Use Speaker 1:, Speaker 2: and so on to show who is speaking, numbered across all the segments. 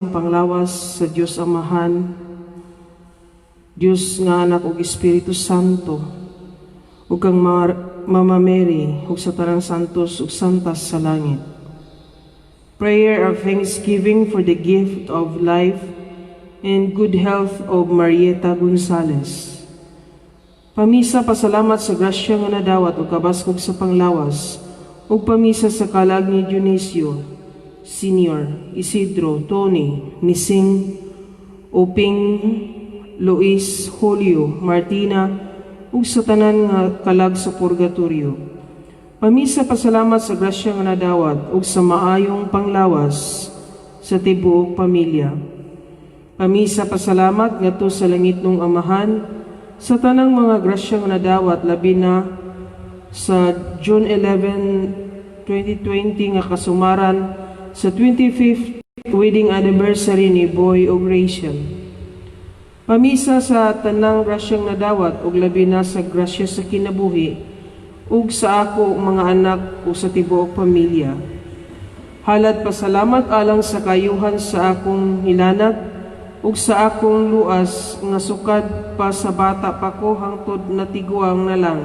Speaker 1: Panglawas sa Dios Amahan, Dios nga Anak ug Espiritu Santo, ug kang Mama Mary ug sa tanang santos ug santas sa langit. Prayer of thanksgiving for the gift of life and good health of Marieta Gonzales. Pamisa pasalamat sa grasya nga nadawat ug kabaskog sa panglawas ug pamisa sa kalag ni Dionisio Senior, Isidro, Tony, Nising, Uping, Luis, Julio, Martina, ug sa tanan nga kalag sa purgatorio. Pamisa pasalamat sa grasya nga nadawat ug sa maayong panglawas sa tibuok pamilya. Pamisa pasalamat ngadto sa langitnong Amahan sa tanang mga grasya nga nadawat, labi na sa June 11, 2020 nga kasumaran sa 25th wedding anniversary ni Boy ug Rachel. Pamisa sa tanang grasyang nadawat ug labi na sa grasya sa kinabuhi ug sa ako mga anak ug sa tibuok pamilya. Halad pasalamat alang sa kayuhan sa akong hilanat ug sa akong luas nga sukad pa sa bata pa ko hangtod natiguang na lang.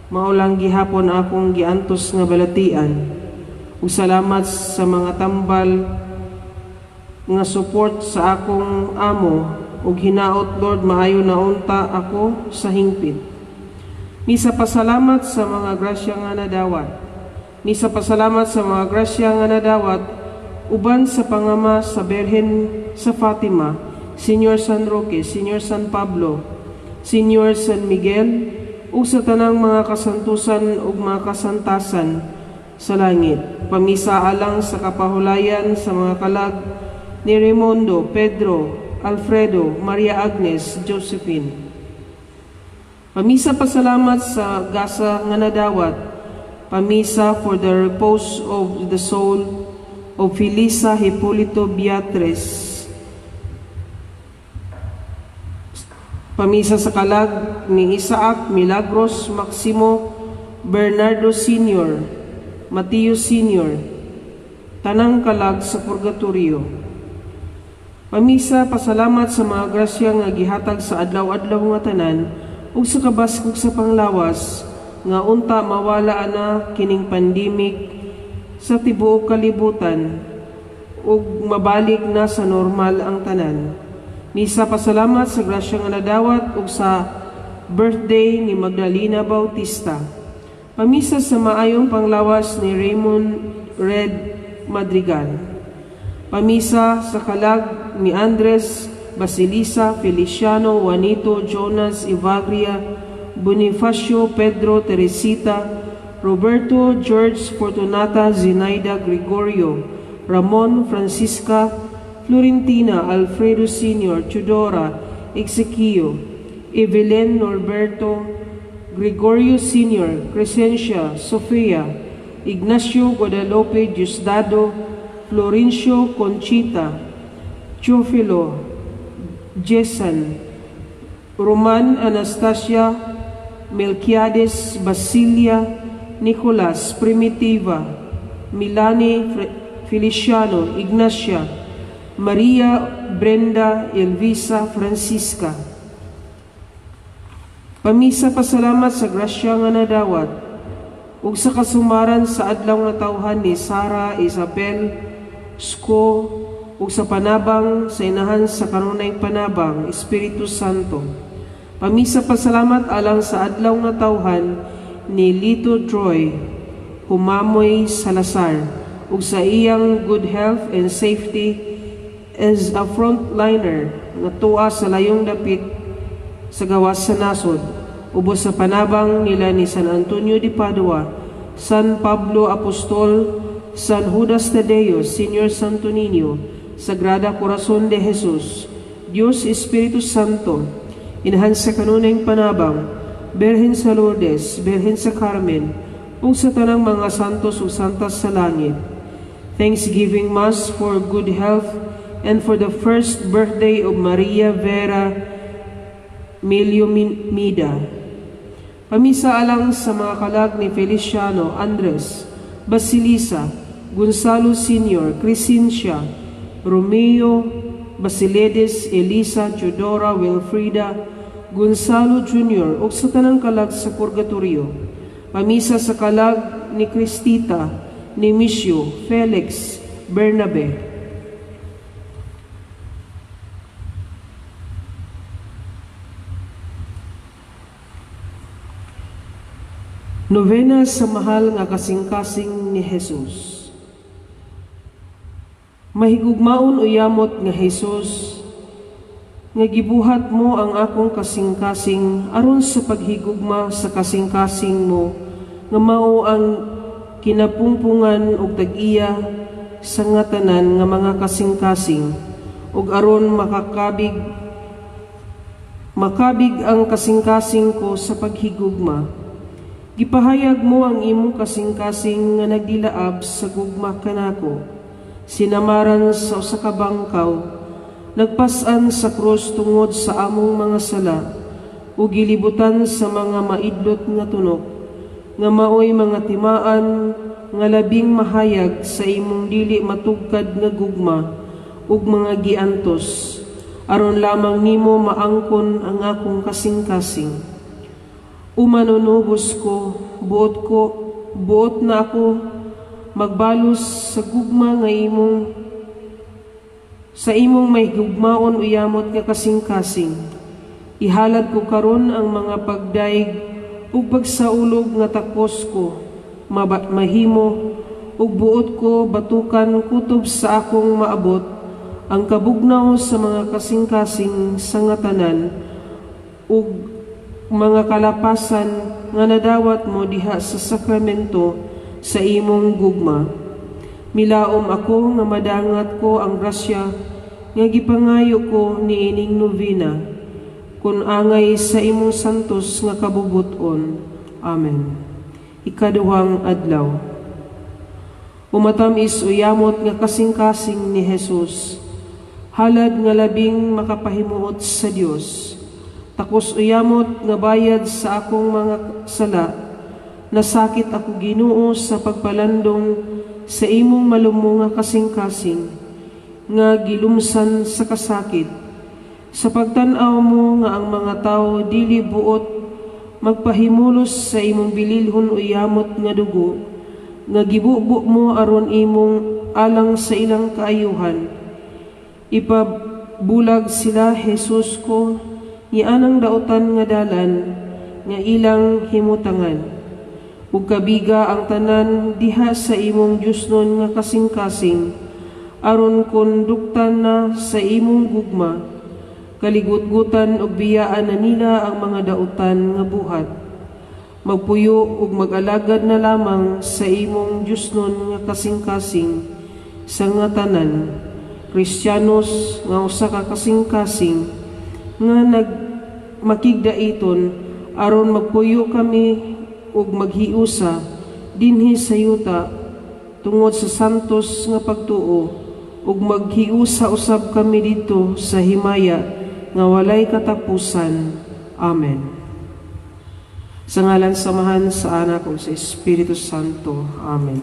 Speaker 1: Mao lang gihapon akong giantos nga balatian. Ug salamat sa mga tambal nga support sa akong amo ug hinaot, Lord, maayo na unta ako sa hingpit. Misa pasalamat sa mga grasya nga nadawat. Misa pasalamat sa mga grasya nga nadawat uban sa pangama sa Berhen sa Fatima, Señor San Roque, Señor San Pablo, Señor San Miguel, ug sa tanang mga kasantusan ug mga kasantasan sa langit. Pamisa alang sa kapahulayan sa mga kalag ni Raimundo, Pedro, Alfredo, Maria Agnes, Josephine. Pamisa pasalamat sa gasa nga nadawat. Pamisa for the repose of the soul of Felisa Hipolito Beatriz. Pamisa sa kalag ni Isaac, Milagros, Maximo, Bernardo Sr., Mateo Sr., tanang kalag sa purgatorio. Pamisa pasalamat sa mga grasya nga gihatag sa adlaw-adlaw nga tanan ug sa kabaskog sa panglawas nga unta mawala ana kining pandemic sa tibuok kalibutan ug mabalik na sa normal ang tanan. Misa pasalamat sa grasya nga nadawat ug sa birthday ni Magdalena Bautista. Pamisa sa maayong panglawas ni Raymond Red Madrigal. Pamisa sa kalag ni Andres, Basilisa, Feliciano, Juanito, Jonas, Evagria, Bonifacio, Pedro, Teresita, Roberto, George, Fortunata, Zinaida, Gregorio, Ramon, Francisca, Florentina, Alfredo Sr., Teodora, Exequio, Evelyn, Norberto, Gregorio Sr., Crescencia, Sofia, Ignacio, Guadalupe, Diosdado, Florencio, Conchita, Teofilo, Jesan, Roman, Anastasia, Melquiades, Basilia, Nicolas, Primitiva, Milani, Feliciano, Ignacia, Maria, Brenda, Elvisa, Francisca. Pamisa pasalamat sa grasya nga nadawat ug sa kasumaran sa adlaw nga tawhan ni Sara Isabel Sko ug sa panabang sa Inahan sa kanunay panabang, Espiritu Santo. Pamisa pasalamat alang sa adlaw nga tawhan ni Lito Troy Humamoy Salazar ug sa iyang good health and safety as a frontliner nga tuwa sa layong dapit sa gawas sa nasod, ubos sa panabang nila ni San Antonio de Padua, San Pablo Apostol, San Judas Tadeo, Señor Santo Niño, Sagrada Corazon de Jesus, Dios Espiritu Santo, Inahan sa kanunayng panabang, Berhen sa Lourdes, Berhen sa Carmen, ug sa tanang mga santos ug santas sa langit. Thanksgiving Mass for good health and for the first birthday of Maria Vera Miliomida. Pamisa alang sa mga kalag ni Feliciano, Andres, Basilisa, Gonzalo Sr., Crescencia, Romeo, Basiledes, Elisa, Teodora, Wilfrida, Gonzalo Jr. ug sa tanang kalag sa purgatorio. Pamisa sa kalag ni Cristita, Nemisio, Felix, Bernabe. Novena sa mahal nga kasing-kasing ni Jesus. Mahigugmaon o yamot nga Jesus, nga gibuhat mo ang akong kasing-kasing aron sa paghigugma sa kasing-kasing mo, nga mao ang kinapungpungan og tag-iya sa nga tanan nga mga kasing-kasing, ug aron makabig ang kasing-kasing ko sa paghigugma. Gipahayag mo ang imong kasing-kasing nga nagdilaab sa gugma kanako, sinamaran sa usa ka bangkaw, nagpas-an sa krus tungod sa among mga sala, ug gilibutan sa mga maidlot nga tunok, nga maoy mga timaan nga labing mahayag sa imong dili matugkad nga gugma ug mga giantos, aron lamang nimo maangkon ang akong kasing-kasing. Umanunubos ko, buot na ako magbalos sa gugma nga imong sa imong may gugmaon o yamot nga kasing-kasing. Ihalad ko karon ang mga pagdayeg ug pagsaulog nga takos ko mahimo ug buot ko batukan kutob sa akong maabot ang kabugnaw sa mga kasing-kasing sa nga tanan ug mga kalapasan nga nadawat mo diha sa sakramento sa imong gugma. Milaom ako nga madangat ko ang grasya nga gipangayo ko niining novena, kun angay sa imong santos nga kabubuton. Amen. Ikaduhang adlaw. Umatamis o yamot nga kasing-kasing ni Jesus, halad nga labing makapahimuot sa Dios. Takos o yamot nga bayad sa akong mga sala, nasakit ako Ginoo sa pagpalandong sa imong malumo nga kasing-kasing, nga gilumsan sa kasakit. Sa pagtan-aw mo nga ang mga tao dili buot magpahimulos sa imong bililhon o yamot nga dugo, nga gibubo mo aron imong alang sa ilang kaayuhan. Ipabulag sila, Jesus ko, nianang dautan nga dalan nga ilang himutangan. Ug kabiga ang tanan diha sa imong Diyosnon nga kasing-kasing, aron konduktan na sa imong gugma, kaligutgutan ug biyaan na nila ang mga dautan nga buhat. Magpuyo ug mag-alagad na lamang sa imong Diyosnon nga kasing-kasing sa nga tanan, Kristiyanos nga usa ka kasing-kasing nga nagmakigdaiton aron magpuyo kami ug maghiusa dinhi sa yuta tungod sa santos nga pagtuo, ug maghiusa usab kami didto sa himaya nga walay katapusan. Amen. Sa ngalan sa Amahan, sa Anak ug sa Espiritu Santo. Amen.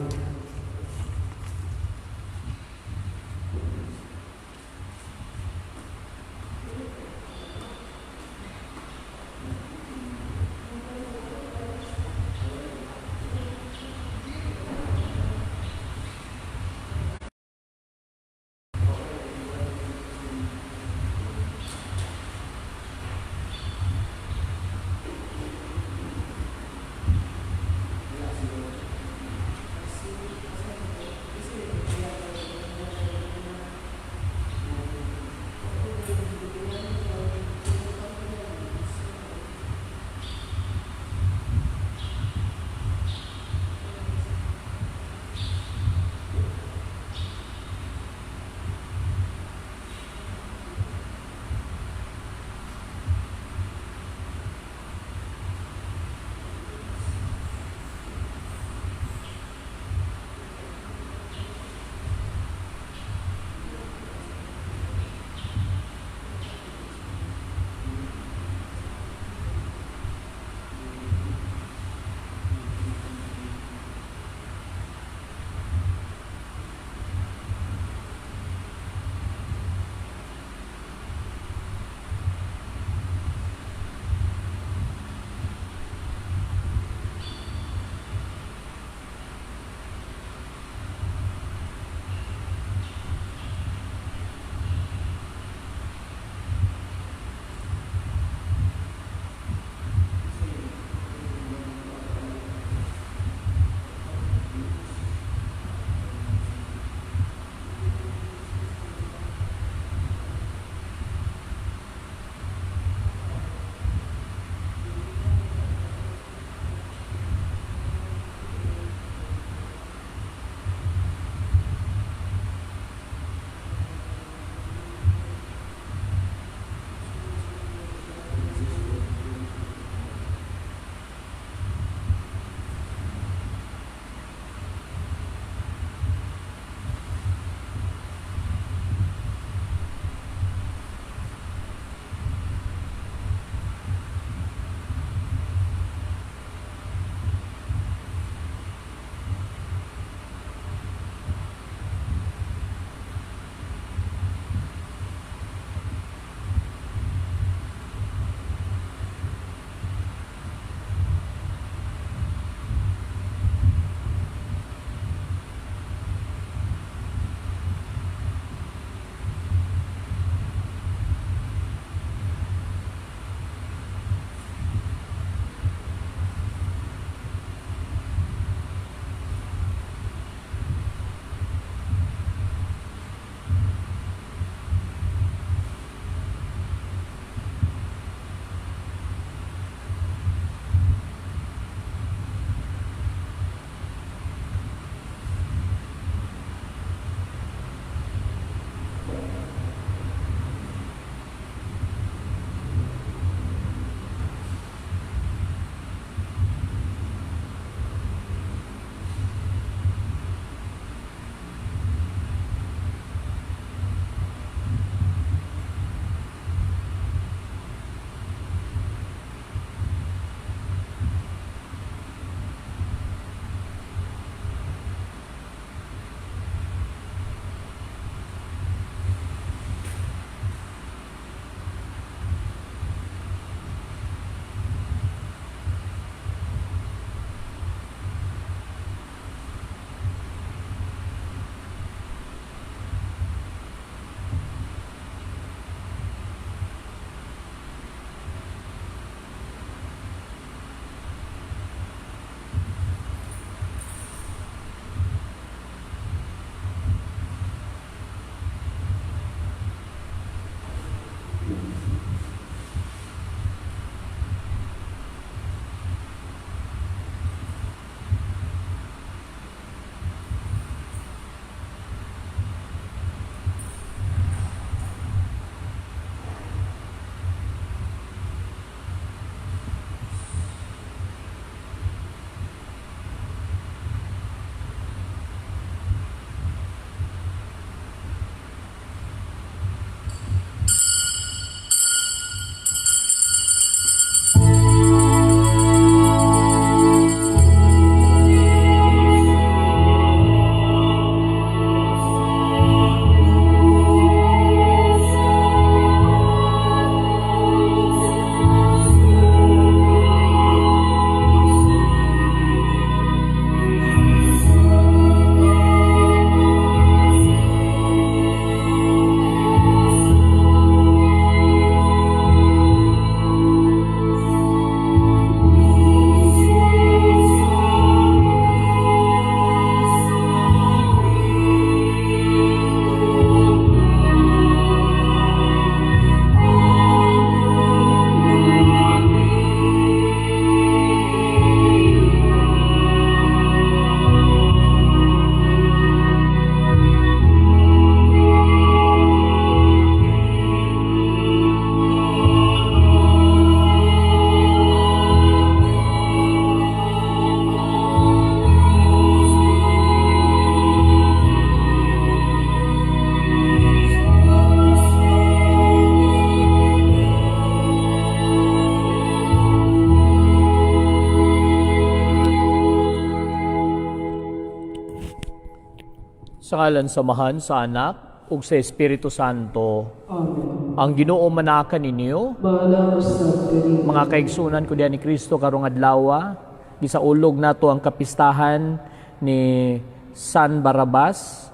Speaker 2: Sa ngalan sa Amahan, sa Anak, ug sa Espiritu Santo.
Speaker 1: Amen.
Speaker 2: Ang Ginoo manaka ninyo.
Speaker 1: Bahala usab kanimo.
Speaker 2: Mga kaigsunan ko diha ni Kristo karong adlaw, gisaulog nato ang kapistahan ni San Barnabas,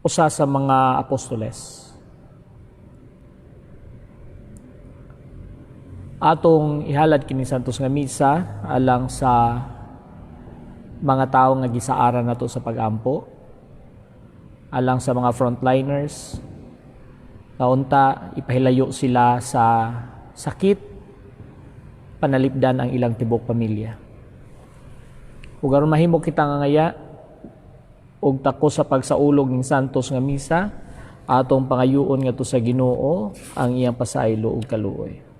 Speaker 2: usa sa mga apostoles. Atong ihalad kini santos nga misa alang sa mga tawo nga gisaaran nato sa pag-ampo, alang sa mga frontliners, kaunta ipahilayo sila sa sakit, panalipdan ang ilang tibok pamilya. Ug aron mahimo kita nga ngaya og tako sa pagsaulog ning santos nga misa, atong pangayuon ngadto sa Ginoo ang iyang pasaylo ug kaluoy.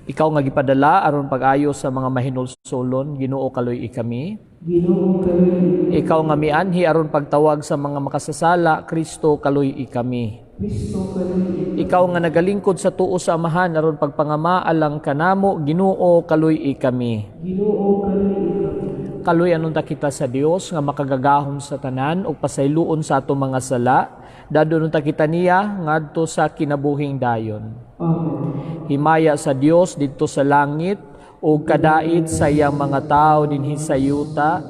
Speaker 2: Ikaw nga gipadala aron pag-ayo sa mga mahinulsolon, Ginoo kaluy-i kami.
Speaker 1: Ginoo kaluy-i.
Speaker 2: Ikaw nga mianhi aron pagtawag sa mga makasasala, Kristo kaluy-i kami.
Speaker 1: Kristo kaluy-i.
Speaker 2: Ikaw nga nagalingkod sa tuo sa Amahan aron pagpangama alang kanamo, Ginoo kaluy-i kami.
Speaker 1: Ginoo kaluy-i kami.
Speaker 2: Kaluy anunta kita sa Dios nga makagagahom sa tanan ug pasayloon sa atong mga sala, dadon unta kita niya ngadto sa kinabuhing dayon.
Speaker 1: Amen.
Speaker 2: Himaya sa Dios didto sa langit ug kadait sa iyang mga tawo dinhi sa yuta.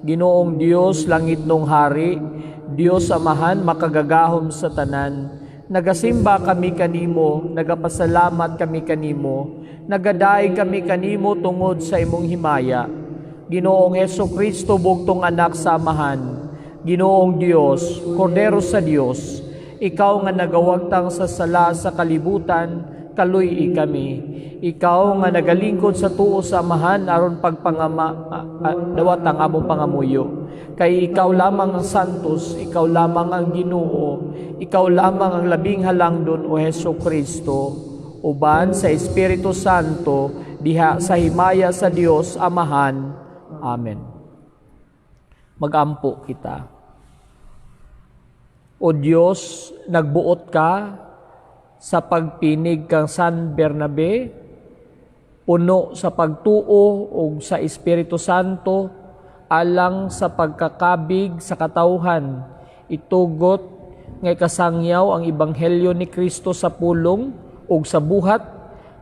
Speaker 2: Ginoong Dios, langit nung hari, Dios Amahan makagagahom sa tanan. Nagasimba kami kanimo, nagapasalamat kami kanimo, nagadaay kami kanimo tungod sa imong himaya. Ginoong Hesus Kristo, bugtong anak sa Amahan, Ginoong Dios, Kordero sa Dios, ikaw nga nagawagtang sa sala sa kalibutan, kaluy-i kami. Ikaw nga nagalingkod sa tuo sa Amahan aron pagpangama dawat ang among pangamuyo. Kay ikaw lamang ang santos, ikaw lamang ang Ginoo, ikaw lamang ang labing halangdon o Hesus Kristo, uban sa Espiritu Santo diha sa himaya sa Dios Amahan. Amen. Magampo kita. O Dios, nagbuot ka sa pagpinig kang San Bernabe, puno sa pagtuo ug sa Espiritu Santo, alang sa pagkakabig sa katawhan, itugot nga ikasangyaw ang ebanghelyo ni Kristo sa pulong ug sa buhat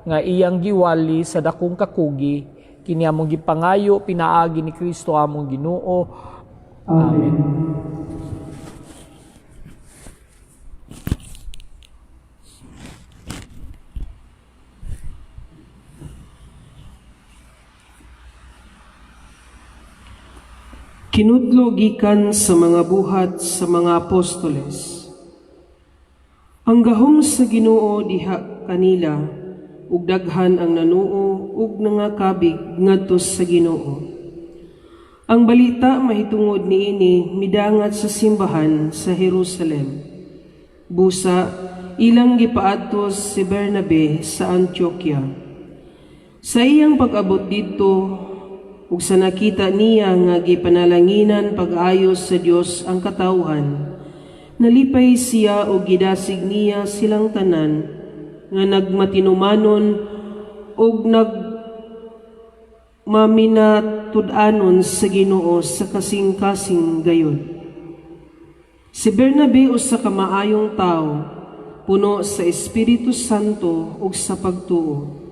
Speaker 2: nga iyang giwali sa dakong kakugi, kini among gipangayo pinaagi ni Kristo among Ginoo.
Speaker 1: Amen. Kinudlo gikan sa mga Buhat sa mga Apostoles. Ang gahom sa Ginoo diha kanila, ug daghan ang nanuo ug nangakabig ngadto sa Ginoo. Ang balita mahitungod niini midangat sa simbahan sa Jerusalem. Busa ilang gipaadto si Bernabe sa Antioquia. Sa iyang pag-abot didto ug sa nakita niya nga gipanalanginan pag-ayo sa Dios ang katawhan, nalipay siya ug gidasig niya silang tanan nga nagmatinumanon ug nagmaminatud-anon sa Ginoo sa kasing-kasing gayod. Si Bernabe usa ka maayong tawo, puno sa Espiritu Santo ug sa pagtuo.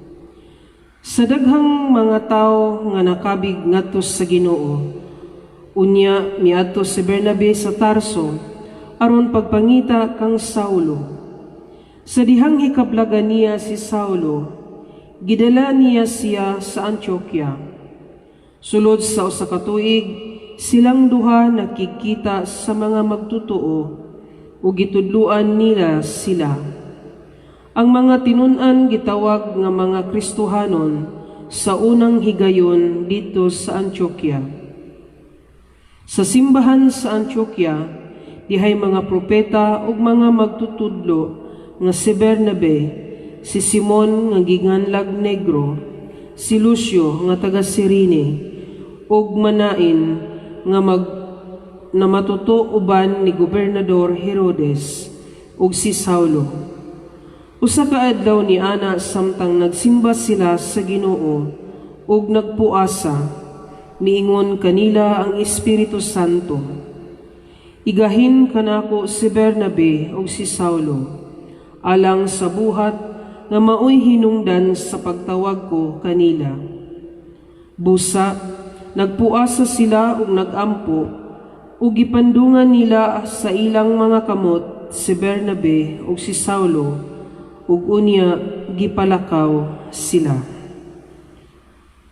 Speaker 1: Sa daghang mga tawo nga nakabig ngadto sa Ginoo, unya miadto si Bernabe sa Tarso aron pagpangita kang Saulo. Sa dihang hikablagan niya si Saulo, gidala niya siya sa Antioquia. Sulod sa usa ka tuig, silang duha nakikita sa mga magtutoo ug gitudluan nila sila. Ang mga tinun-an gitawag nga mga Kristohanon sa unang higayon didto sa Antioquia. Sa simbahan sa Antioquia, dihay mga propeta ug mga magtutudlo nga si Bernabe, si Simon nga ginganlag Negro, si Lucio nga taga Cirene, ug Manain nga mag na matuto uban ni Gobernador Herodes, ug si Saulo. Usa ka adlaw ni ana, samtang nagsimba sila sa Ginoo ug nagpuasa, miingon kanila ang Espiritu Santo, "Igahin kanako si Bernabe ug si Saulo alang sa buhat nga maoy hinungdan sa pagtawag ko kanila." Busa nagpuasa sila ug nagampo ug gipandungan nila sa ilang mga kamot si Bernabe ug si Saulo ug unya gipalakaw sila.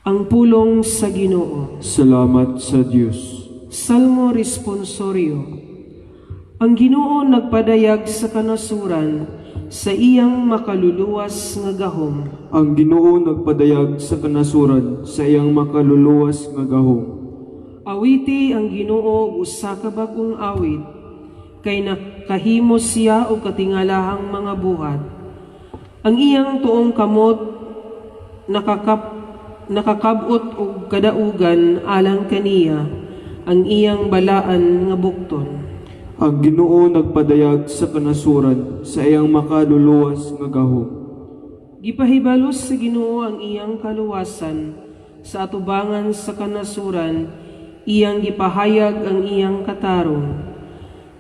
Speaker 1: Ang pulong sa Ginoo.
Speaker 3: Salamat sa Dios.
Speaker 1: Salmo Responsorio. Ang Ginoo nagpadayag sa kanasuran sa iyang makaluluwas nga gahom.
Speaker 3: Ang Ginoo nagpadayag sa kanasuran sa iyang makaluluwas nga gahom.
Speaker 1: Awiti ang Ginoo og usa ka bag-ong awit, kay nakahimo siya og katingalahang mga buhat. Ang iyang tuong kamot nakakab-ot og kadaugan alang kaniya, ang iyang balaan nga bukton.
Speaker 3: Ang Ginoo nagpadayag sa kanasuran sa iyang makaluluwas nga gahom.
Speaker 1: Gipahibalos sa Ginoo ang iyang kaluwasan sa atubangan sa kanasuran, iyang gipahayag ang iyang katarong.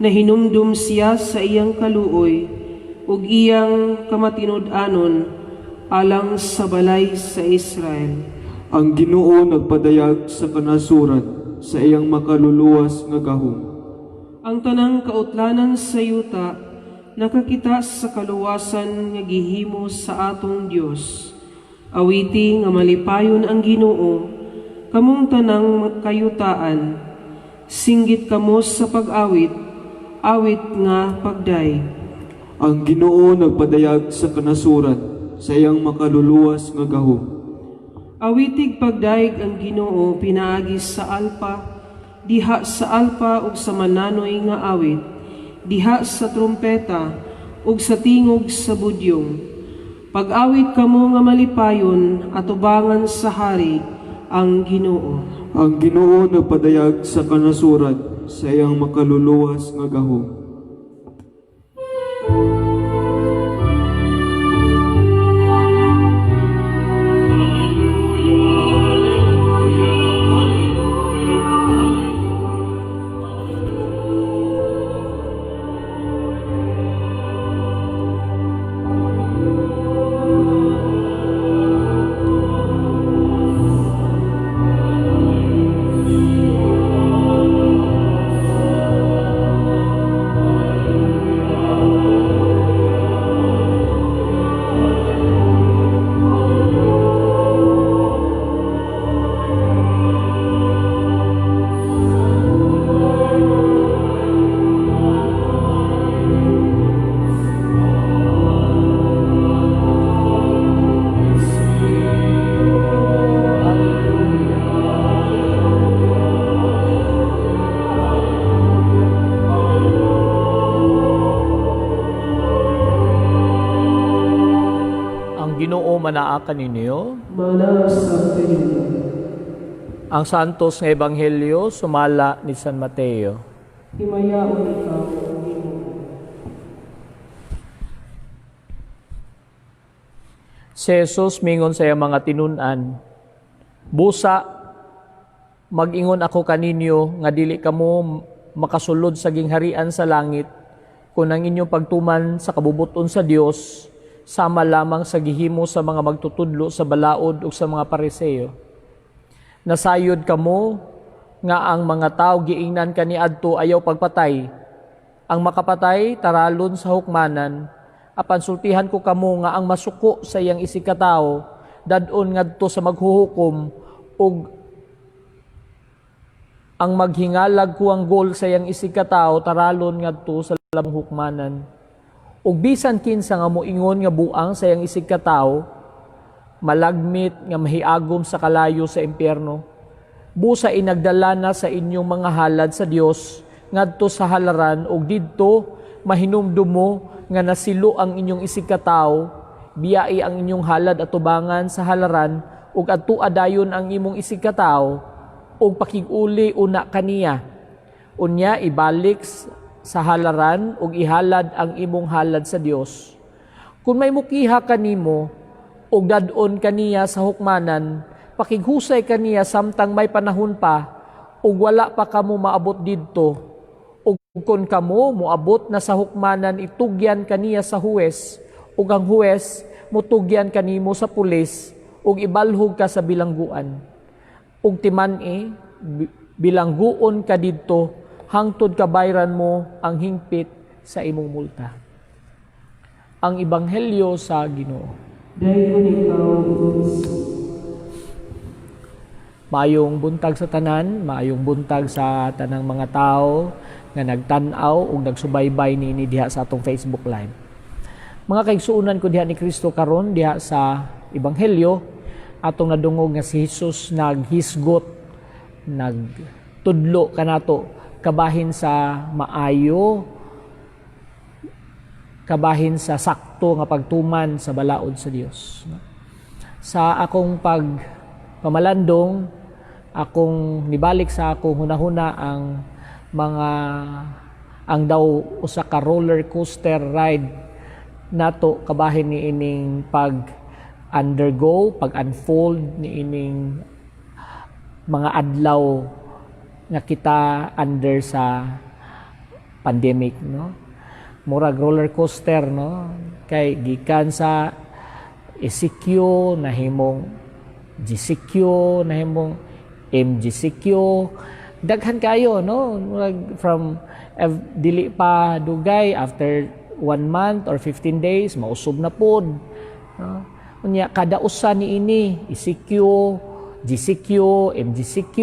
Speaker 1: Nahinumdum siya sa iyang kaluoy ug iyang kamatinud-anon alang sa balay sa Israel.
Speaker 3: Ang Ginoo nagpadayag sa kanasuran sa iyang makaluluwas nga gahom.
Speaker 1: Ang tanang kautlanan sa yuta nakakita sa kaluwasan nga gihimo sa atong Dios. Awiti nga malipayon ang Ginoo, kamong tanang kayutaan. Singgit kamo sa pag-awit, awit nga pagdayeg.
Speaker 3: Ang Ginoo nagpadayag sa kanasuran sa iyang makaluluwas nga gahom.
Speaker 1: Awitig pagdayeg ang Ginoo pinaagi sa alpa, diha sa alpa ug sa mananoy nga awit, diha sa trumpeta ug sa tingog sa budyong. Pag-awit kamo nga malipayon atubangan sa hari, ang Ginoo.
Speaker 3: Ang Ginoo nagpadayag sa kanasuran sa iyang makaluluwas nga gahom.
Speaker 2: Manaa kaninyo.
Speaker 1: Manaa sab kaninyo.
Speaker 2: Ang Santos nga Ebanghelyo sumala ni San Mateo.
Speaker 1: Himayaon ikaw, Ginoo.
Speaker 2: Si Jesus mingon sa iyang mga tinun-an, "Busa mag-ingon ako kaninyo nga dili kamo makasulod sa gingharian sa langit kung ang inyong pagtuman sa kabubuton sa Dios sama lamang sa gihimo sa mga magtutudlo sa balaod ug sa mga Pariseo. Nasayod kamo nga ang mga tao giingnan kaniadto, 'Ayaw pagpatay. Ang makapatay taralon sa hukmanan. Apan sultihan ko kamo nga ang masuko sa iyang isigkatawo dad-on ngadto sa maghuhukom, ug ang maghingalag kuwang gol sa iyang isigkatawo taralon ngadto sa labong hukmanan. Ug bisan kinsa nga moingon nga buang sa iyang isigkatawo, malagmit nga mahiagom sa kalayo sa impyerno. Busa inagdala na sa inyong mga halad sa Dios ngadto sa halaran ug didto mahinumdum mo nga nasilo ang inyong isigkatawo, biyai ang inyong halad atubangan sa halaran ug adtua dayon ang imong isigkatawo ug pakig-uli una kaniya. Unya ibalik sa halaran ug ihalad ang imong halad sa Dios. Kung may mukiha kanimo ug dad-on kaniya sa hukmanan, pakighusay kaniya samtang may panahon pa ug wala pa kamo maabot didto. Ug kon kamo moabot na sa hukmanan, itugyan kaniya sa huwes, ug ang huwes mutugyan kanimo sa pulis ug ibalhog ka sa bilangguan. Ug timan-i bilangguon ka didto hangtod kabayran mo ang hingpit sa imong multa." Ang Ebanghelyo sa Ginoo.
Speaker 1: Daygon ikaw, O Kristo.
Speaker 2: Maayong buntag sa tanan, maayong buntag sa tanang mga tao nga nagtan-aw ug nagsubaybay niini diha sa atong Facebook Live. Mga kaigsuonan ko diha ni Kristo, karon diha sa Ebanghelyo atong nadungog nga si Jesus naghisgot, nagtudlo kanato kabahin sa maayo, kabahin sa sakto nga pagtuman sa balaod sa Dios. Sa akong pag pamalandong, akong nibalik sa akong hunahuna ang mga ang daw usa ka roller coaster ride nato kabahin ni ining pag undergo, pag unfold ni ining mga adlaw nga kita under sa pandemic, no? Murag roller coaster, no? Kay gikan sa ECQ nahimong GCQ, nahimong MGCQ, daghan kayo, no? Murag from dili pa dugay, after one month or 15 days, mausob na pod, no? Unya kada usa ni ini, ECQ, GCQ, MGCQ,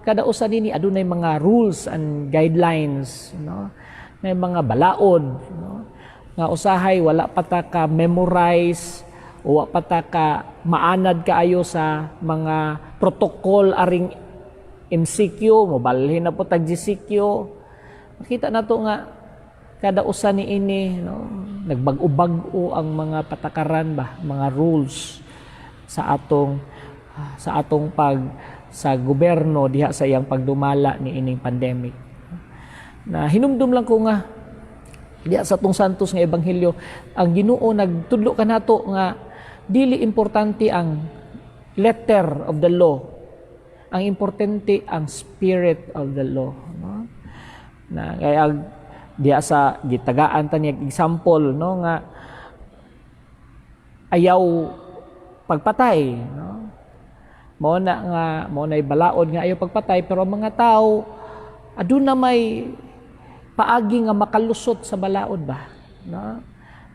Speaker 2: kada usa nini adunay mga rules and guidelines, no? May mga balaod, no? Nga usahay wala pa ta ka memorize o wa pa ta ka maanad kaayo sa mga protocol aring MCQ, mobalhin na po tag GCQ. Makita nato nga kada usa ni ini, no, nagbag-o-bag-o ang mga patakaran ba, mga rules sa atong pag sa gobyerno diha sa iyang pagdumala ni ining pandemic. Na hinumdum lang ko nga diha sa atong Santos nga Ebanghelyo, ang Ginoo nagtudlo kanato nga dili importante ang letter of the law, ang importante ang spirit of the law, no? Na kaya diha sa gitagaan ta niya example, no, nga ayaw pagpatay, no? Mao na nga mao nay balaod nga ayaw pagpatay, pero ang mga tao aduna may paagi nga makalusot sa balaod ba, no?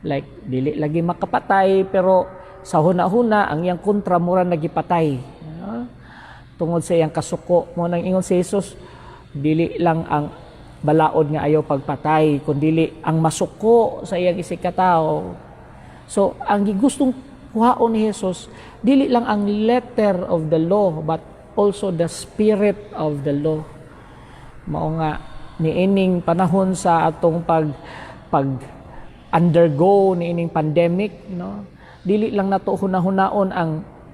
Speaker 2: Like dili lagi makapatay, pero sa huna-huna ang iyang kontra mura nagipatay, no? Tungod sa iyang kasuko. Mao nang ingon si Jesus, dili lang ang balaod nga ayaw pagpatay, kundi ang masuko sa iyang isigkatawo. So ang gigustong kuhaon ni Jesus, dili lang ang letter of the law but also the spirit of the law. Mao nga niining panahon sa atong pag pag undergo niining pandemic, no, Dili lang nato hunahunaon ang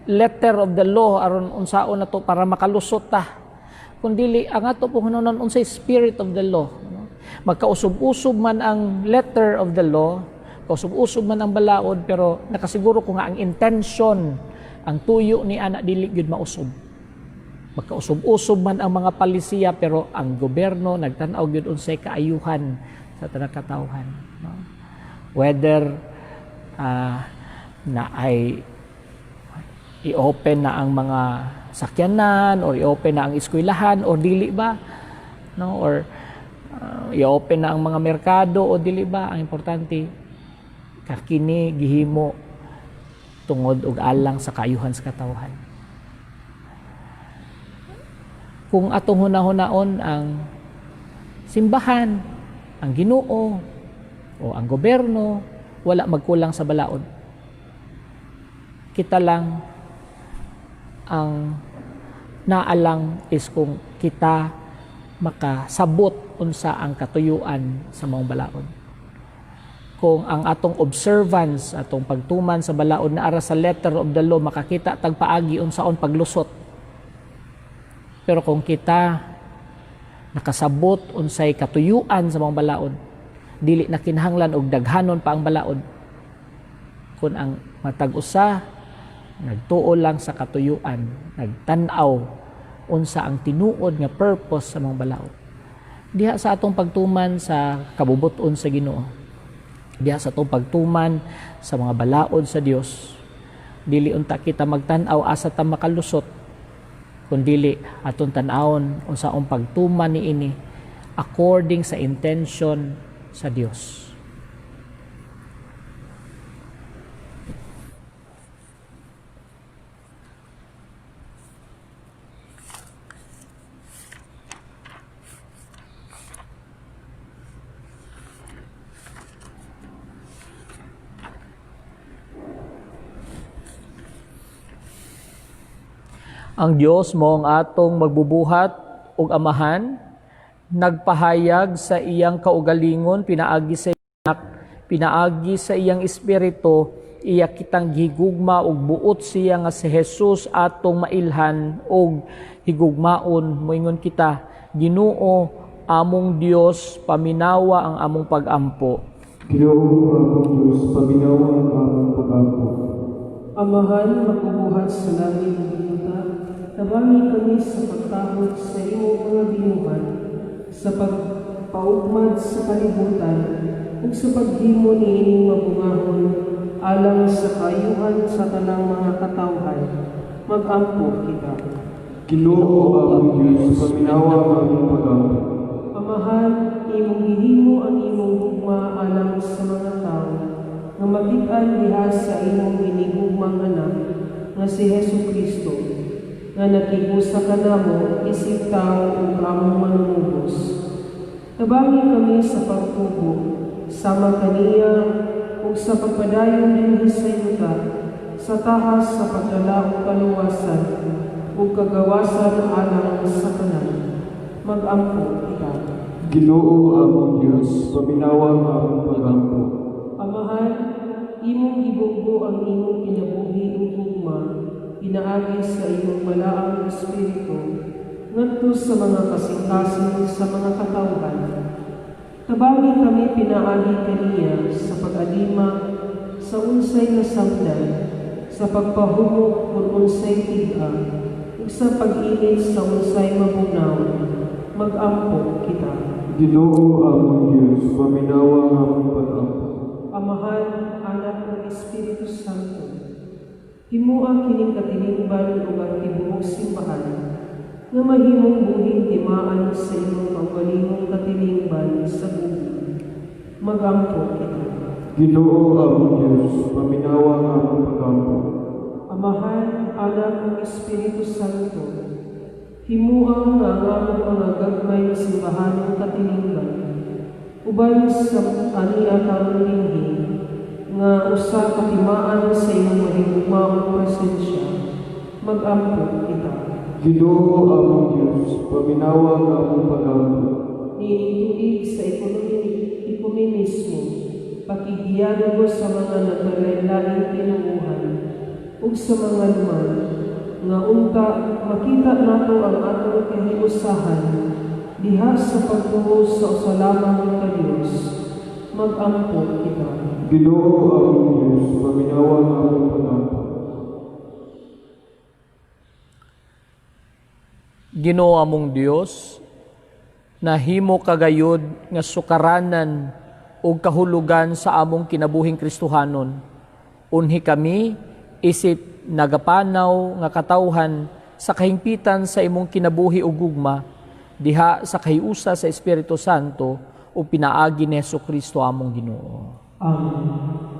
Speaker 2: letter of the law aron unsaon nato para makalusot ta. Kundili ang ato po hunahunaon unsay spirit of the law. No? Magkausub-usub man ang letter of the law, kausub-usub man ang balaod, pero nakasiguro ko nga ang intention, ang tuyo ni ana dili gyud mausob. Magkausub-usub man ang mga palisiya, pero ang gobyerno nagtan-aw gyud unsay kaayuhan sa tanang katawhan, no? Whether na ay i-open na ang mga sakyanan or i-open na ang eskwelahan or dili ba, no, or i-open na ang mga merkado o dili ba, ang importante kakini gihimo tungod og alang sa kaayuhan sa katawhan. Kung atong hunahunaon ang simbahan, ang Ginoo o ang gobyerno, wala magkulang sa balaod. Kita lang ang naalang is kung kita makasabot unsa ang katuyuan sa maong balaod. Kung ang atong observance, atong pagtuman sa balaod na ara sa letter of the law, makakita tagpaagi unsaon paglusot. Pero kung kita nakasabot unsay katuyuan sa maong balaod, dili na kinahanglan og daghanon pa ang balaod. Kung ang matag usa nagtuo lang sa katuyuan, nagtan-aw unsa ang tinuod nga purpose sa maong balaod. Diha sa atong pagtuman sa kabubut-on sa Ginoo, diha sa atong pagtuman sa mga balaod sa Dios, dili unta kita magtan-aw asa ta makalusot, kundili atong tan-awon unsaon pagtuman niini according sa intention sa Dios. Ang Dios mo ang atong magbubuhat ug amahan, nagpahayag sa iyang kaugalingon pinaagi sa anak, pinaagi sa iyang espiritu, iya kitang gihigugma ug buot siya nga si Jesus atong mailhan ug higugmaon. Moingon kita, Ginoo among Dios, paminawa ang among pagampo.
Speaker 3: Ginoo among Dios, paminawa ang among pagampo.
Speaker 1: Amahan, magbubuhat sa langit ug yuta, tabangi kami sa pagtahod sa imong mga binuhat, sa pagpaugmad sa kalibutan, ug sa paghimo niining mabungahon alang sa kaayuhan sa tanang mga katawhan. Magampo kita.
Speaker 3: Ginoo among Dios, paminawa ang among pagampo.
Speaker 1: Amahan, imong gihimo ang imong gugma alang sa mga tawo, nga makit-an diha sa imong hinigugmang anak nga si Hesus Kristo, nga nakigusa kanamo isip tawo ug among manunubos. Tabangi kami sa pagtubo sama kaniya ug sa pagpadayon dinhi sa yuta sa tahas sa pagdala og kaluwasan ug kagawasan alang sa tanan. Magampo kita.
Speaker 3: Ginoo among Dios, paminawa ang among pagampo.
Speaker 1: Amahan, imong gibugbo ang imong kinabuhi ug gugma pinaagi sa imong balaang espiritu ngadto sa mga kasing-kasing sa mga katawhan. Tabangi kami pinaagi kaniya sa pag-alima sa unsay nasamdan, sa pagpahumok kung unsay tig-a, ug sa pag-init sa unsay mabugnaw. Magampo kita.
Speaker 3: Ginoo among Dios, paminawa ang among pagampo.
Speaker 1: Amahan, Anak ug Espiritu Santo. Himoa kining katilingban ug ang tibuok simbahan nga mahimong buhing timaan sa imong kaugalingong katilingban sa buhi. Magampo kita.
Speaker 3: Ginoo among Dios, paminawa ang among pagampo.
Speaker 1: Amahan, Anak ug Espiritu Santo. Himoa nga ang among mga gagmay nga simbahanong katilingban uban sa ania karon dinhi nga usa ka timaan sa imong mahigugmaong presensya. Magampo kita.
Speaker 3: Ginoo among Dios, paminawa ang among pagampo.
Speaker 1: Niining tuig sa ecumenismo, Pakigdialogo sa mga nagkalain-laing tinuohan ug sa mga lumad, nga unta makita nato ang atong kahiusahan diha sa pagtuo sa usa lamang ka Dios. Mag-ampo kita.
Speaker 3: Ginoo among Dios, paminawa ang among pag-ampo.
Speaker 2: Ginoo among Dios, nahimo kagayod nga sukaranan ug kahulugan sa among kinabuhing Kristohanon. Unhi kami isip nagapanaw nga katawhan sa kahingpitan sa imong kinabuhi ug gugma diha sa kahiusa sa Espiritu Santo ug pinaagi ni Hesukristo among Ginoo.
Speaker 1: Amen.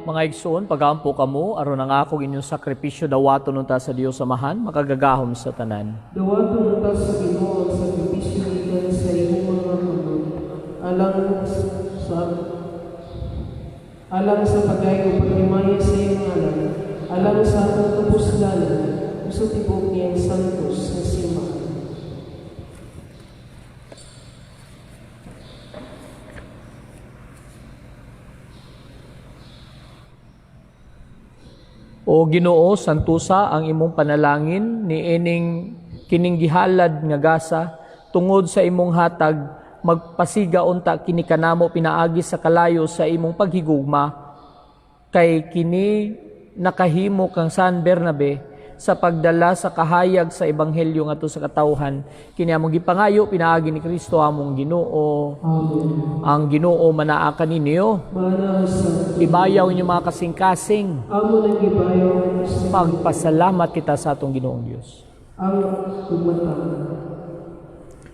Speaker 2: Mga igsoon, pag-ampo kamo aron ang akong inyong sakripisyo dawaton unta sa Dios Amahan, makagagahom sa tanan.
Speaker 1: Dawaton unta sa Ginoo ang sakripisyo gikan sa imong mga kamot alang sa pagdayeg ug paghimaya sa iyong ngalan, alang sa atong kapuslanan ug sa tibuok niyang santos nga simbahan.
Speaker 2: O Ginoo, santusa ang imong panalangin niining kining gihalad nga gasa tungod sa imong hatag, magpasiga unta kini kanamo pinaagi sa kalayo sa imong paghigugma, kay kini nakahimo kang San Bernabe sa pagdala sa kahayag sa ebanghelyo ngadto sa katawhan. Kini among gipangayo pinaagi ni Kristo among Ginoo.
Speaker 1: Amen.
Speaker 2: Ang Ginoo manaa kaninyo.
Speaker 1: Mana sa
Speaker 2: Ibayaw inyong mga kasing-kasing.
Speaker 1: Amo nang gibayaw sa
Speaker 2: Pagpasalamat kita sa atong Ginoong Dios.
Speaker 1: Ang ugmata.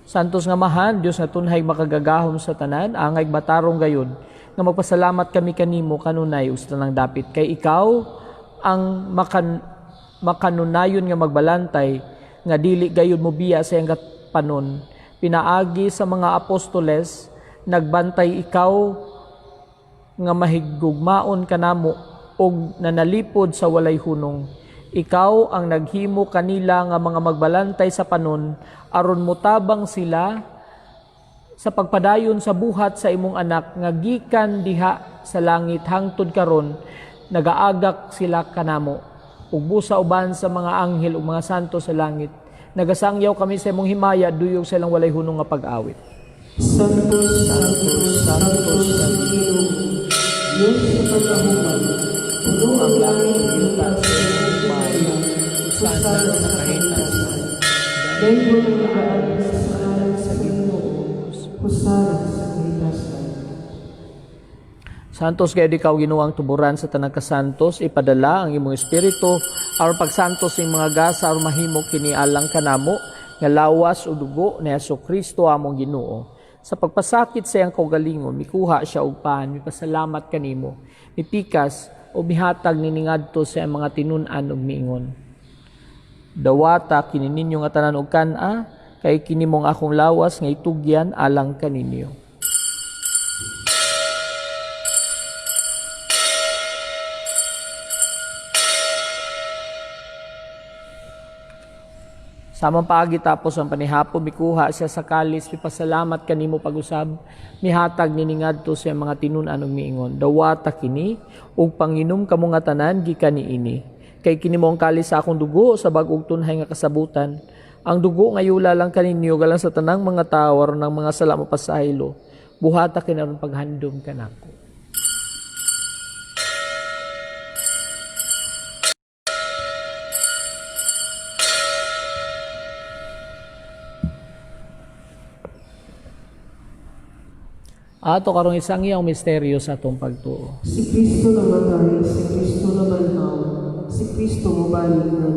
Speaker 2: Santos nga Amahan, Dios nga tunhay makagagahom sa tanan, angay matarong gayud nga magpasalamat kami kanimo kanunay ug sa tanang dapit, kay ikaw ang makanunayon nga magbalantay nga dili gayud mobiya sa iyang panon. Pinaagi sa mga apostoles, nagbantay ikaw nga mahigugmaon kanamo og nanalipod sa walay hunong. Ikaw ang naghimo kanila nga mga magbalantay sa panon aron motabang sila sa pagpadayon sa buhat sa imong anak nga gikan diha sa langit hangtod karon nagaagak sila kanamo. Ug busa uban sa mga anghel ug mga santo sa langit, nagasangyaw kami sa imong himaya duyog sa ilang walay hunong nga pag-awit.
Speaker 1: Santo, Santo, Santo sa Ginoo, Diyos sa pagkahuman, puno ang langit ug yuta sa imong himaya, hosana sa kahimtasan. Daygon ang nagaagi sa ngalan sa Ginoo, hosana sa kahimtasan.
Speaker 2: Santos kayo ikaw Ginoo ang tuburan sa tanang kasantos, ipadala ang imong espiritu aron pagsantos ning mga gasa aron mahimo kini alang kanamo nga lawas o dugo ni Hesukristo among Ginoo. Sa pagpasakit sa iyang kaugalingon, mikuha siya og pan, mipasalamat kanimo, mipikas o mihatag niningadto sa iyang mga tinun-an ug miingon. Dawata kini ninyo nga tanan og kan-a, kay kini mong akong lawas nga itugyan alang kaninyo. Samang paagi tapos ang panihapon, mikuha siya sa kalis, mipasalamat kanimo pag-usab, mihatag niningadto sa iyang mga tinun-an ug miingon. Dawata kini ug panginom kamo nga tanan gikan niini. Kay kini mo ang kalis sa akong dugo sa bag-ong tunhay nga kasabutan. Ang dugo nga yula lang kaninyo galang sa tanang mga tawo aron ang mga sala mapasaylo. Buhata kini aron paghandom kanako. Ato karong isang iyang misteryo sa atong pagtuo.
Speaker 1: Si Kristo namatay, si Kristo nabanhaw, si Kristo mobalik na.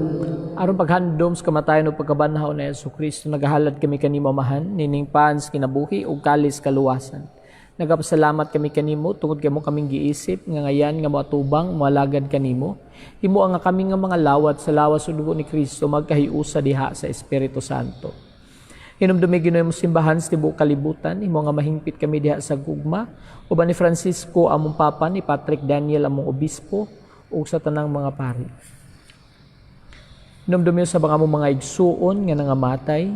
Speaker 2: Aron paghandom sa kamatayon ug pagkabanhaw ni Hesukristo, nagahalad kami kanimo, Amahan, nining pan sa kinabuhi ug kalis kaluwasan. Nagapasalamat kami kanimo tungod kay mo kaming giisip nga ngayan nga moatubang moalagad kanimo. Himo nga kami nga mga lawat sa lawas ug dugo ni Kristo magkahiusa diha sa Espiritu Santo. Hinumdumi, Ginoo, imong simbahan sa tibuok kalibutan, himo nga mahingpit kami diha sa gugma uban ni Francisco among Papa, ni Patrick Daniel among obispo ug sa tanang mga pari. Hinumdumi sa mga among mga igsuon nga nangamatay.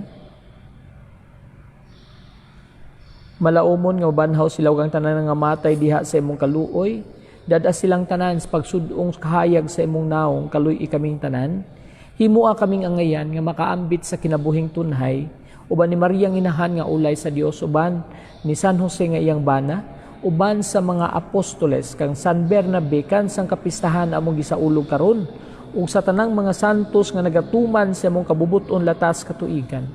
Speaker 2: Malaumon nga mabanhaw sila ug ang tanan nangamatay diha sa imong kaluoy. Dad-a silang tanan sa pagsudong kahayag sa imong naong, kaluy-i kaming tanan. Himoa kaming angayan nga makaambit sa kinabuhing tunhay uban ni Maria nga Inahan nga ulay sa Dios, uban ni San Jose nga iyang bana, uban sa mga apostoles kang San Bernabe kan sang kapistahan among gisaulog karon, ug sa tanang mga santos nga nagatuman sa imong kabubut-on latas katuigan.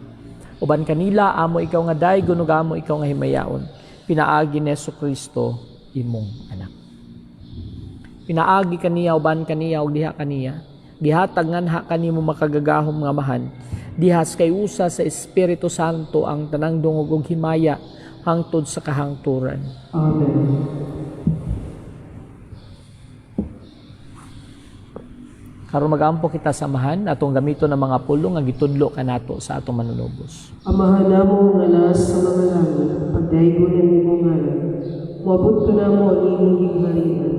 Speaker 2: Uban kanila amo ikaw nga daygon ug amo ikaw nga himayaon pinaagi ni Kristo imong anak. Pinaagi kaniya, uban kaniya ug diha kaniya, gihatag nganha kanimo makagagahom nga Amahan, dihas kay usa sa Espiritu Santo, ang tanang dungog ug himaya hangtod sa kahangturan.
Speaker 1: Amen.
Speaker 2: Karon magampo kita sa Amahan, atong gamiton ang mga pulong nga gitudlo kanato sa atong Manunubos.
Speaker 1: Amahan namo nga naa sa mga langit, pagdaygon ang imong ngalan. Moabot kanamo ang imong gingharian.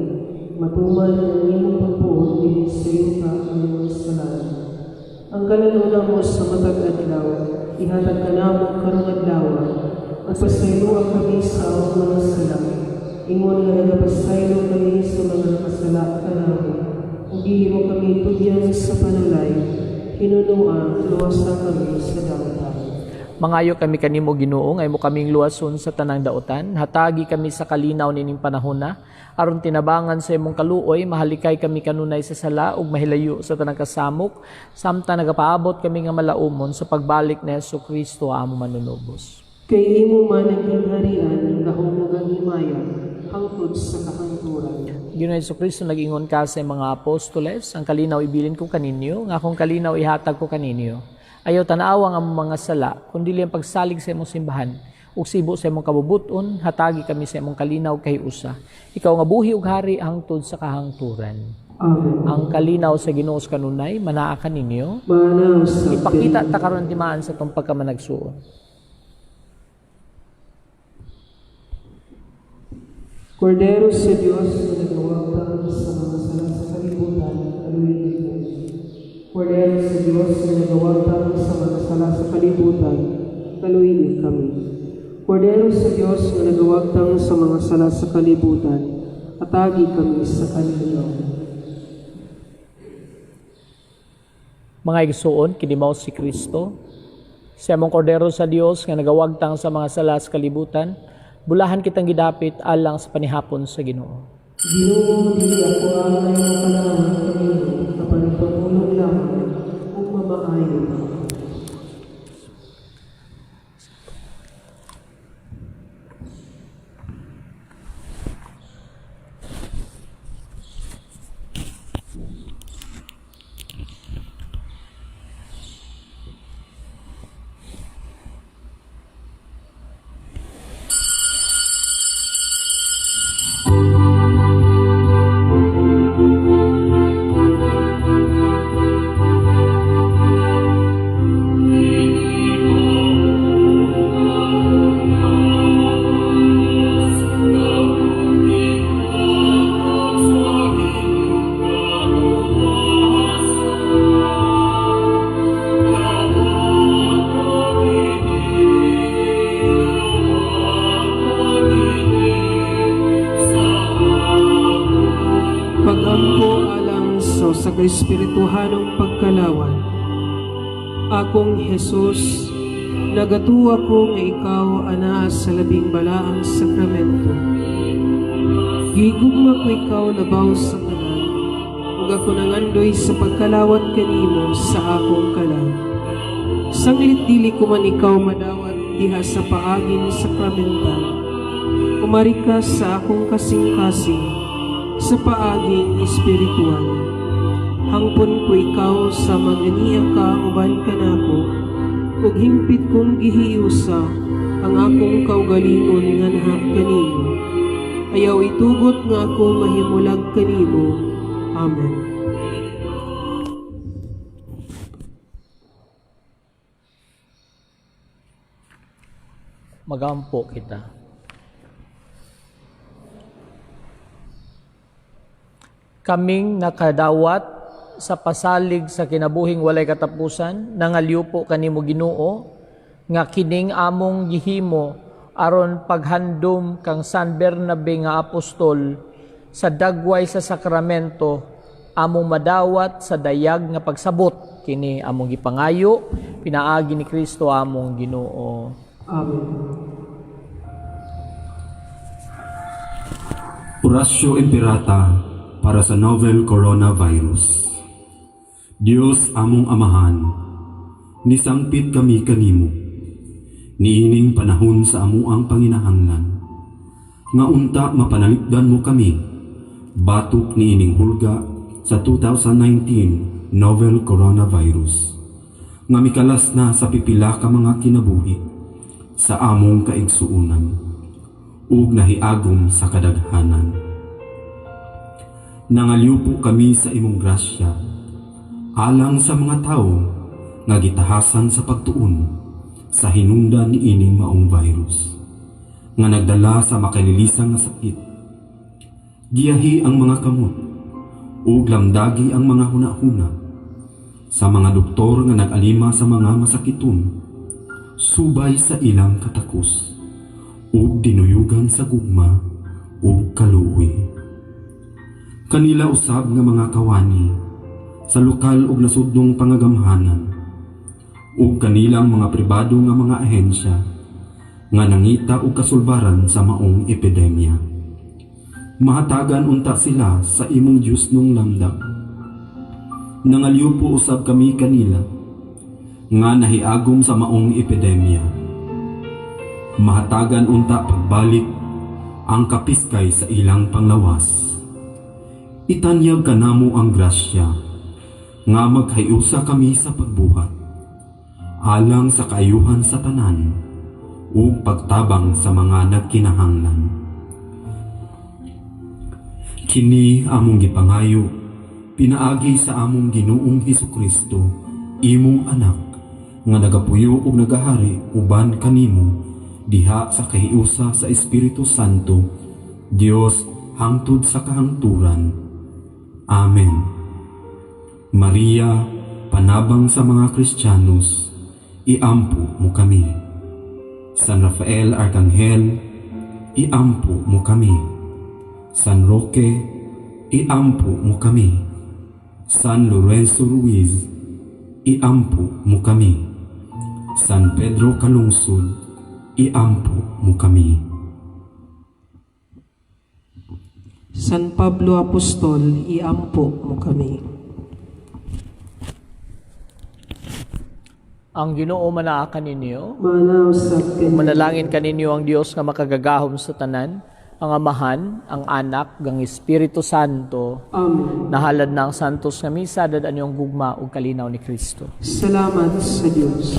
Speaker 1: Matuman ang imong pagbuot dinhi sa yuta ayon sa langit. Ang kalanon namo sa matag adlaw, ihatag kanamo karong adlaw. Ug pasayloa kami sa among mga sala, ingon nga nagapasaylo kami sa mga nakasala kanamo. Ug dili mo kami tugyan sa panulay, hinunoa, luwasa kami sa dautan.
Speaker 2: Mangayo kami kanimo, Ginoo, nga imo kaming luwason sa tanang dautan. Hatagi kami sa kalinaw nining panahona aron tinabangan sa imong kaluoy mahalikay kami kanunay sa sala ug mahilayo sa tanang kasamok samtang nagapaabot kami nga malaumon sa pagbalik ni Hesukristo among Manunubos.
Speaker 1: Kay imo man ang gingharian, ang gahom ug ang himaya, hangtod sa kahangturan.
Speaker 2: Ginoo Hesukristo, nag-ingon ka sa mga apostoles, "Ang kalinaw ibilin ko kaninyo, nga akong kalinaw ihatag ko kaninyo. Ayaw tanawa ang among mga sala, kundi ang pagsalig sa imong simbahan. Ug sibo sa imong kabubuton, hatagi kami sa imong kalinaw kahiusa. Ikaw nga buhi ug hari hangtod sa kahangturan."
Speaker 1: Amen.
Speaker 2: Ang kalinaw sa Ginoo sa kanunay manaa kaninyo.
Speaker 1: Maanaa usab
Speaker 2: Ipakita ta karon timaan sa atong pagkamanagsuon.
Speaker 1: Kordero sa Dios nga nagawagtang sa mga sala sa kalibutan, kaluy-i kami. Kordero sa Dios nga nagawagtang sa mga sala sa kalibutan, kaluy-i kami. Kordero sa Dios nga nagawagtang sa mga sala sa kalibutan, hatagi kami sa kalinaw.
Speaker 2: Mga igsuon, kini mao si Kristo. Siya among kordero sa Dios nga nagawagtang sa mga sala sa kalibutan. Bulahan kitang gidapit alang sa panihapon sa Ginoo.
Speaker 1: Ginoo, dili ako angay mokalawat kanimo, apan pamulong lamang ug mamaayo ako. Pag-ampo alang sa usa ka espirituhanong pagkalawat. Akong Jesus, nagatuo ko nga ikaw anaa sa Labing Balaang Sakramento. Gigugma ko ikaw labaw sa tanan, ug ako nangandoy sa pagkalawat kanimo sa akong kalag. Sanglit dili ko man ikaw madawat diha sa paaging sakramental, umari ka sa akong kasing-kasing sa paaging espiritual. Hangpon ko ikaw sa mag-ania ka uban kanako, ug hingpit kong gihiusa ang akong kaugalingon nganha kanimo. Ayaw itugot nga ako mahimulag kanimo. Amen.
Speaker 2: Magampo kita. Kaming nakadawat sa pasalig sa kinabuhing walay katapusan, nangalyupo kanimo, Ginoo, nga kining among gihimo aron paghandom kang San Bernabe nga apostol sa dagway sa sakramento, among madawat sa dayag nga pagsabot kini among gipangayo pinaagi ni Kristo among Ginoo.
Speaker 1: Amen.
Speaker 4: Oratio Imperata para sa novel coronavirus. Dios among Amahan, nisangpit kami kanimo, niining panahon sa amuang panginahanglan, nga unta mapanalipdan mo kami, batok niining hulga sa 2019 novel coronavirus, nga mikalas na sa pipila ka mga kinabuhi sa among kaigsuonan, ug nahiagom sa kadaghanan. Nangalyupo kami sa imong grasya, alang sa mga tawo nga gitahasan sa pagtuon sa hinungdan niining maong virus, nga nagdala sa makalilisang nga sakit. Giyahi ang mga kamot, ug lamdagi ang mga hunahuna sa mga doktor nga nag-alima sa mga masakiton, subay sa ilang katakos, ug dinuyugan sa gugma ug kaluoy. Kanila usab nga mga kawani sa lokal ug nasudnong pangagamhanan, ug kanilang mga pribado nga mga ahensya nga nangita og kasulbaran sa maong epidemya. Mahatagan unta sila sa imong Dios nung lamdam. Nangalyupo usab kami kanila nga nahiagom sa maong epidemya. Mahatagan unta pagbalik ang kapiskay sa ilang panglawas. Itanyag kanamo ang grasya nga maghiusa kami sa pagbuhat alang sa kaayuhan sa tanan ug pagtabang sa mga nagkinahanglan. Kini among gipangayo pinaagi sa among Ginoong Hesukristo, imong anak, nga nagapuyo ug nagahari uban kanimo diha sa kahiusa sa Espiritu Santo, Dios hangtod sa kahangturan. Amen. Maria, panabang sa mga Kristiyanos, iampo mo kami. San Rafael Arkanghel, iampo mo kami. San Roque, iampo mo kami. San Lorenzo Ruiz, iampo mo kami. San Pedro Calungsod, iampo mo kami.
Speaker 1: San Pablo Apostol, iampo mo kami.
Speaker 2: Ang Ginoo manaa kaninyo.
Speaker 1: Manaw sa kanila.
Speaker 2: Manalangin kaninyo ang Dios nga makagagahom sa tanan, ang Amahan, ang Anak, ang Espiritu Santo.
Speaker 1: Amen.
Speaker 2: Nahalad na ang Santos nga Misa, dad-an niyong gugma ug kalinaw ni Kristo.
Speaker 1: Salamat sa Dios.